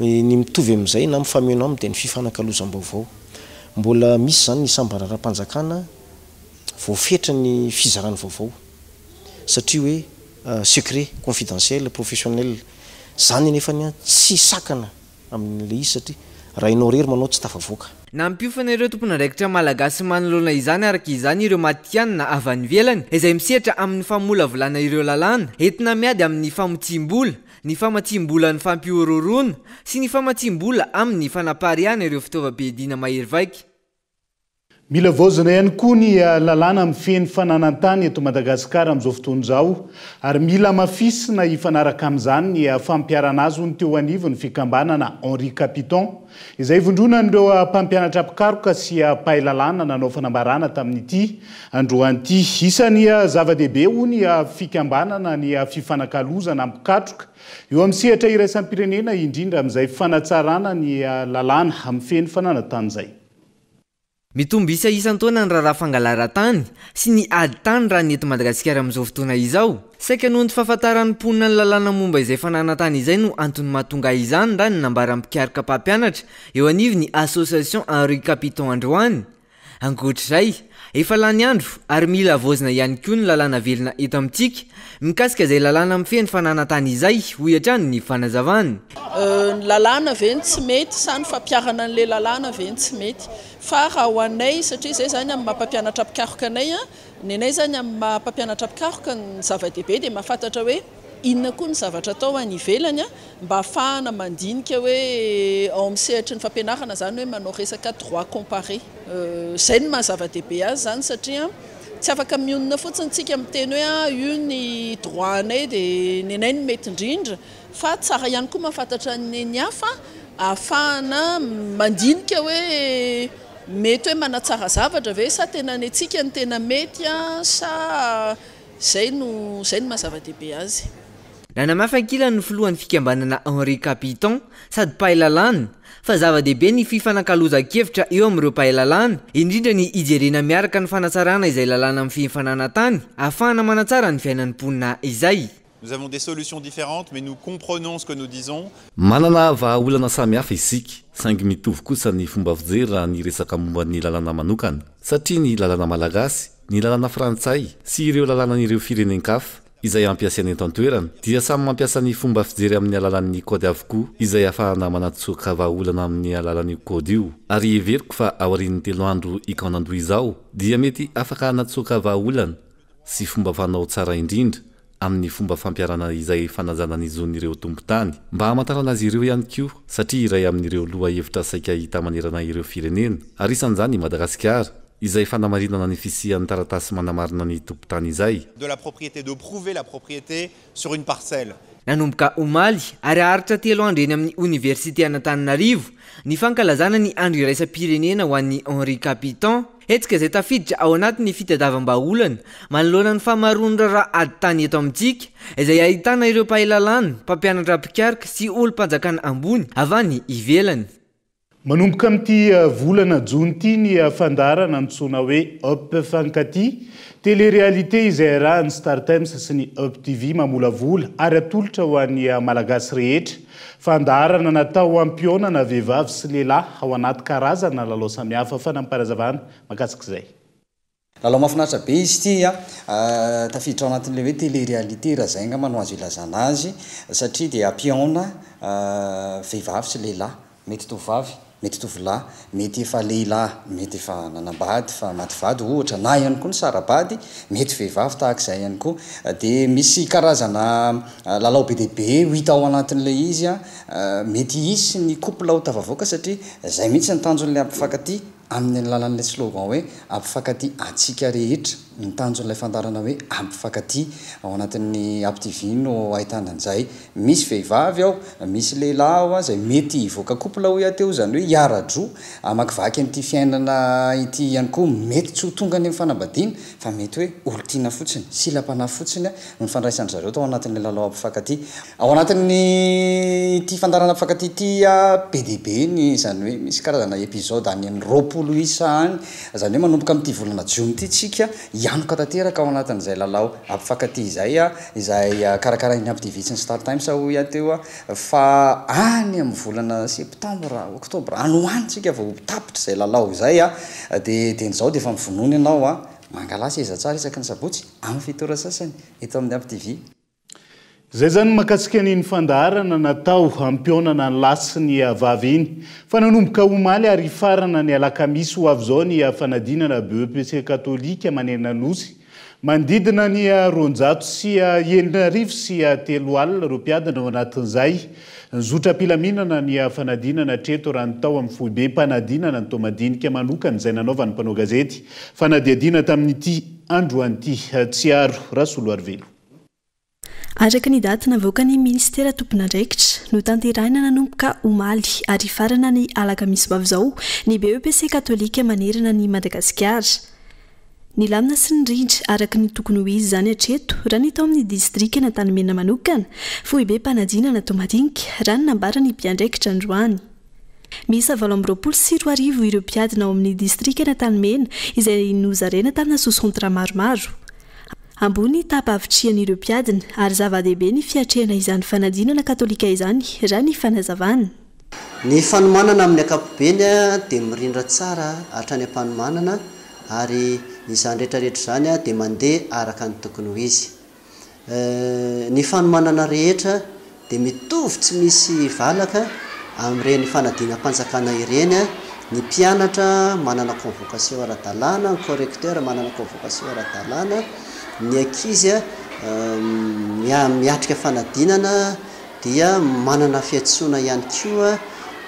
Ny mitovy amin'izay na mifameno aminy dia ny fifanakalozam-baovao. Mbola misy izany ny samban-draharaham-panjakana voafetra ny fizarany vaovao satria hoe secret, confidentiel, professionnel. Izany anefany tsy sakana amin'ilay izy satria raha ianao irery manao tsy tafavoaka. Nampiofana ireo tompon'andraikitra malagasy manoloana izany araka izany ireo matihanina avy any ivelany izay misehatra amin'ny famolavolana ireo lalàna entina miady amin'ny famotsiam-bola ny famatsiam-bolan'ny fampihorohoroana sy ny famatsiam-bola amin'ny fanapariahana ireo fitaovam-piadiana mahery vaika. Mila havaozina ihany koa ny lalàna mifehy ny fananan-tany eto Madagasikara amin'izao fotoana izao ary mila hamafisina hifanaraka amin'izany ny fampiharana azy hoy ny teo anivon'ny fikambanana Henri Capiton izay ivondronan'ireo mpampianatra mpikaroka sy mpahay lalàna nanao fanambarana tamin'ity androany ity. Isan'ny zava-dehibe hoy ny fikambanana ny fifanakalozana mpikatroka eo amin'ny sehatra iraisam-pirenena indrindra amin'izay fanatsarana ny lalàna mifehy ny fananan-tany izay. Mitombo isa isan-taona ny raharaha fangalaran-tany sy ny ady tany raha ny eto Madagasikara amin'izao fotoana izao. Saika noho ny tsy fahafantaran'ny mponina ny lalàna momba izay fananan-tany izay no antony mahatonga izany raha ny nambaran'ny mpikaroka mpampianatra eo anivon'ny Association Henri Capiton androany. Ankoatra izay, efa lany andro ary mila havaozina ihany koa ny lalàna velona eto amintsika mikasika izay lalàna mifehy ny fananan-tany izay, hoy hatrany ny fanazavany. Ny lalàna ve no tsy mety sa ny fampiharana an'ilay lalàna ve no tsy mety? Fa raha ho anay, satria izay izany amin'ny maha mpampianatra mpikaroka anay, ny anay izany amin'ny maha mpampianatra mpikaroka ny zava-dehibe dia mahafantatra hoe inona koa ny zavatra atao any ivelany mba hahafahana mandinika hoe ao amin'ny sehatry ny fampianarana izany hoe manao resaka droit comparé. Izay no maha zava-dehibe azy izany satria tsy afaka mionona fotsiny tsika miteny hoe ah io ny droit anay dia ny anay no mety indrindra fa tsara ihany koa mahafantatra ny ny hafa ahafahana mandinika hoe mety hoe manatsara zavatra ve sa tena ny antsika no tena mety sa Izay no izay no maha zava-dehibe azy. Nanamafy ankilany ny filohan'ny fikambanana Henri Capiton sady mpahay lalàna fa zava-dehibe ny fifanakalozan-kevitra eo amin'ireo mpahay lalàna, indrindra ny hijerena miaraka ny fanatsarana izay lalàna mifehy ny fananan-tany ahafahana manatsara ny fiainan'ny mponina izay. Nous avons des solutions différentes mais nous comprenons ce que nous disons. Manana vahaolana samihafa isika, saingy mitovy kosa ny fomba fijery raha ny resaka momba ny lalàna manokana, satria ny lalàna malagasy, ny lalàna frantsay sy ireo lalànan'ireo firenen-kafa izay ampiasaina eto an-toerana dia samy mampiasa ny fomba fijery amin'ny alalan'ny kaody avokoa izay ahafahana manatsoaka vahaolana amin'ny alalan'io kaody io ary heveriko fa aorian'ny telo andro hikaonandoha izao dia mety afaka hanatsoaka vahaolana sy fomba fanao tsara indrindra. amin'ny fomba fampiharana izay fanajana ny zon'ireo tompon-tany. Mba hamantarana azy ireo ihany koa, satria iray amin'ireo lohahevitra saika hita manerana ireo firenena, ary isan'izany i Madagasikara, izay fanamarinana ny fisian'ny taratasy manamarina ny tompon-tany izay. De la propriété, de prouver la propriété sur une parcelle. Nanomboka omaly ary haharitra telo andro eny amin'ny Oniversitean'Antananarivo ny fankalazana ny Andro iraisam-pirenena ho an'ny Henri Capitant. Hetsika izay tafiditra ao anatin'ny fitadiavam-bahaolana manoloana ny fahamaroan'ny raharaha ady tany eto amintsika, izay ahitana ireo mpahay lalàna, mpampianatra mpikaroka sy olom-panjakana ambony avy any ivelany. Manomboka amin'ity volana jona ity ny fandaharana antsoina hoe Up Fankatia, télé-réalité izay iarahan'ny Startimes sy ny Up TV mamolavola ary atolotra ho an'ny Malagasy rehetra. Fandaharana natao hampihaonana vehivavy sy lehilahy ao anaty karazana lalao samihafa. Fanampim-panazavana mahakasika izay. Lalao mahafinaritra be izy ity a! Tafiditra ao anatin'ilay hoe télé-réalité raha izay angamba no azo ilazana azy satria dia hampihaona vehivavy sy lehilahy, mety tovovavy, mety tovolahy, mety efa lehilahy mety efa nanambady fa maty vady ohatra na ihany koa nisara-bady, mety vehivavy tahaka izay ihany koa. Dia misy karazana lalao be dia be ho hita ao anatin'ilay izy a! Mety hisy ny couple ho tafavoaka satria izay mihitsy ny tanjon'ilay hampifankatia Amin'ny alalan'ilay slogan hoe Ampifankatia antsika rehetra, ny tanjon'ilay fandaharana hoe Ampifankatia. Ao anatin'ny Up TV no ahitana an'izay. Misy vehivavy ao, misy lehilahy ao izay mety hivoaka couple hoy aho teo, izany hoe hiara-droa hamakivaky an'ity fiainana ity ihany koa. Mety tsy ho tonga any amin'ny fanambadiana fa mety hoe olon-tiana fotsiny, silam-panahy fotsiny no nifandraisan-dry zareo tao anatin'ilay lalao Ampifankatia. Ao anatin'ny ity fandaharana Mpifankatia ity be dia be ny izany hoe misy karazana episode any amin'ny 20 isa any, izany hoe manomboka amin'ity volana jiona ity tsika hianoka tanteraka ao anatin'izay lalao Ampifankatia izay, izay karakarain'ny Up TV sy ny Star Times hoy aho teo fa any amin'ny volana septambra, oktobra any ho any tsika vao ho tapitra izay lalao izay dia dieny izao dia efa mivonona ianao mangalà seza tsara isaky ny sabotsy amin'ny fito ora sasany eto amin'ny Up TV. Izay izany ny mahakasika an'iny fandaharana natao hampihaonana ny lahy sy ny vavy iny. Fa nanomboka omaly ary hifarana ny alakamisy ho avy izao ny fanadinana BEPC katolika manerana ny Nosy. Manodidina ny 6006 ireo mpiadina ao anatin'izay. Nizotra am-pilaminana ny fanadinana hatreto raha ny tao amin'ny foibem-panadinana ny Toamadinika manokana izay nanaovan'ny mpanao gazety fanadihadiana tamin'ity androany ity. Tsiaro Rasoloarivelo. Araka ny daty navoakan'ny minisitera tompon'andraikitra, notanterahina nanomboka omaly ary hifarana ny alakamisy ho avy izao ny BEPC katolika manerana an'i Madagasikara. Nilamina sy nirindra araka ny tokony ho izy izany hatreto raha ny tao amin'ny distrikan'Antanimena manokana, foibem-panadinana Toamadinika, raha ny nambaran'ny mpiandraikitra androany. Miisa 2028 ireo mpiadina ao amin'ny distrikan'Antanimena izay nozaraina tamina sous-centre maromaro. Ambony ny taham-pahavitrihan'ireo mpiadina ary zava-dehibe ny fiatrehana izany fanadinana katolika izany raha ny fanazavana. Ny fanomanana amin'ny ankapobeny dia mirindra tsara hatrany am-panomanana ary izany rehetra rehetra izany dia mandeha araka ny tokony ho izy. Ny fanomanana rehetra dia mitovy tsy misy valaka amin'ireny fanadinam-panjakana ireny, ny mpianatra manana convocation ara-dalàna, ny correcteur manana convocation ara-dalàna, ny ankizy miatrika fanadinana dia manana fiantsoana ihany koa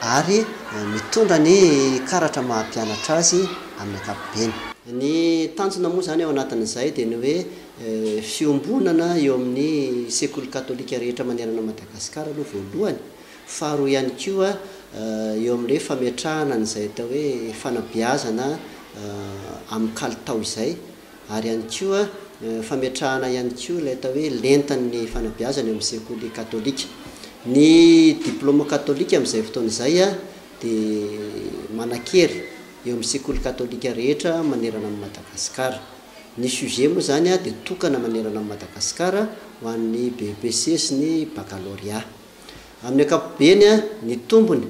ary mitondra ny karatra maha mpianatra azy amin'ny ankapobeny. Ny tanjona moa izany ao anatin'izay dia ny hoe Fiombonana eo amin'ny sekoly katolika rehetra manerana an'i Madagasikara aloha voalohany, faharoa ihany koa eo amin'ilay fametrahana an'izay atao hoe fanabeazana amin'ny kalitao izay ary ihany koa fametrahana ihany koa ilay atao hoe lentan'ny fanabeazana eo amin'ny sekoly katolika. Ny diplaoma katolika amin'izay fotoana izay dia manan-kery eo amin'ny sekoly katolika rehetra manerana an'i Madagasikara. Ny sujet moa izany dia tokana manerana an'i Madagasikara ho an'ny BEPC sy ny Baccalauréat. Amin'ny ankapobeny, ny tombony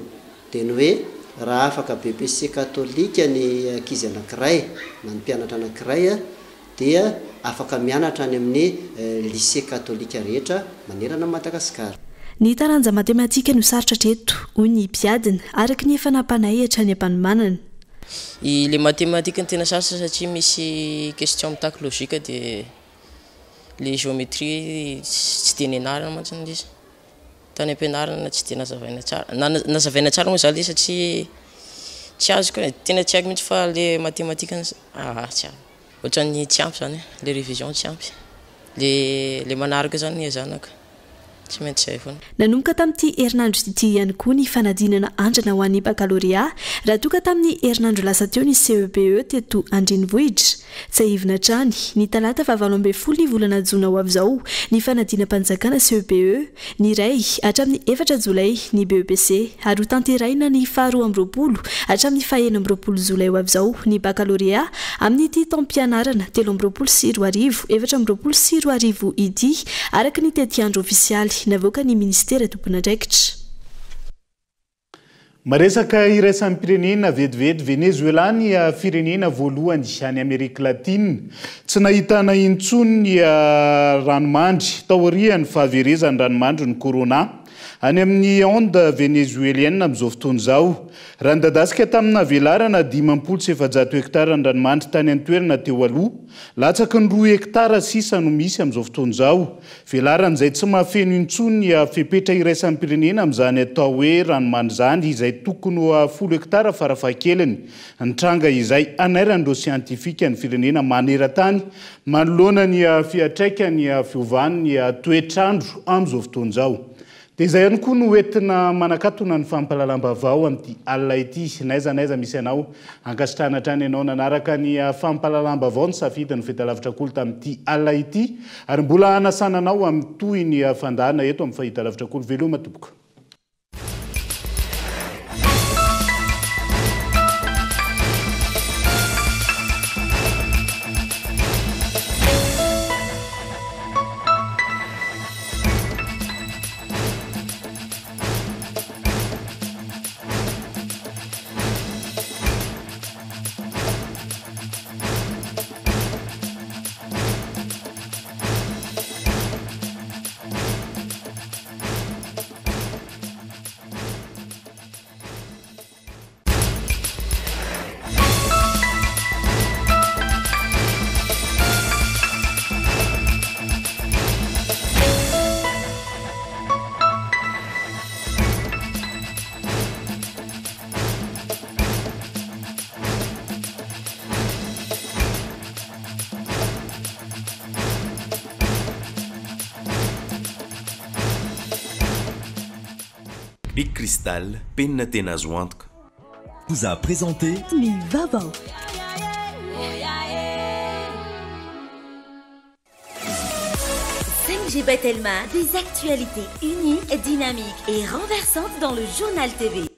dia ny hoe raha afaka BEPC katolika ny ankizy anankiray na ny mpianatra anankiray dia afaka mianatra any amin'ny lycée katolika rehetra manerana an'i Madagasikara. Ny taranja matematika no sarotra hatreto, hoy ny mpiadina, araka ny efa nampanahy hatrany am-panomanana. I le mathématique no tena sarotra satria misy question mitaky logique de Le géométrie tsy dia nianarana mantsy ilay izy. Tany am-pianarana tsy dia nazavaina tsara. Na nazavaina tsara moa izany ilay izy satria tsy azoko e, tena tsy haiko mihitsy fa le mathématique ah tsy haiko. Ohatran'ny tsy ampy izany e, le révision tsy ampy. Le le manaraka eo izany ny zanaka. Tsy maintsy izay foana. Nanomboka tamin'ity herinandro ity ihany koa ny fanadinana andrana ho an'ny bakalorea, raha toa ka tamin'ny herinandro lasa teo ny CEBE teto an-drenivohitra. Tsiahivina hatrany, ny talata faha 18 ny volana jona ho avy izao ny fanadinam-panjakana CEBE, ny iray hatramin'ny efatra jolay ny BEPC, ary hotanterahina ny faha 22 hatramin'ny faha 26 jolay ho avy izao ny bakalorea amin'ity taom-pianarana 2023, 2024 ity, araka ny tetiandro ofisialy navoakan'ny minisitera tompon'andraikitra. Maresaka iraisam-pirenena vetivety, Venezuela ny firenena voalohany any Amerika Latina tsy nahitana intsony ny ranomandry taorian'ny fahaverezan'ny ranomandrin'ny Corona any amin'ny onde venezuelienne amin'izao fotoana izao. Raha nidadasika tamina velarana 450 hektara ny ranomandry tany an-toerana teo aloha, latsaky ny roa hektara sisa no misy amin'izao fotoana izao. Velarana izay tsy mahafeno intsony ny fepetra iraisam-pirenena amin'izany atao hoe ranomandry izany, izay tokony ho folo hektara farafahakeliny. Nitranga izay hanairan'ireo siantifika ny firenena maneran-tany manoloana ny fiantraikan'ny fiovan'ny toetr'andro amin'izao fotoana izao. Dia izay ihany koa no entina manakatona ny fampahalalam-baovao amin'ity alina ity. N'aiza n'aiza misy anao, ankasitrahana hatrany ianao nanaraka ny fampahalalam-baovao nisafidy ny Fahitalavitra Kolo tamin'ity alina ity. Ary mbola hanasana anao amin'ny tohiny fandaharana eto amin'ny Fahitalavitra Kolo. Veloma tompoko. Big Cristal, penina tena azo antoka. Vous a présenté. Ny vaovao. 5G by Telma, des actualités uniques, dynamiques et renversantes dans le journal TV.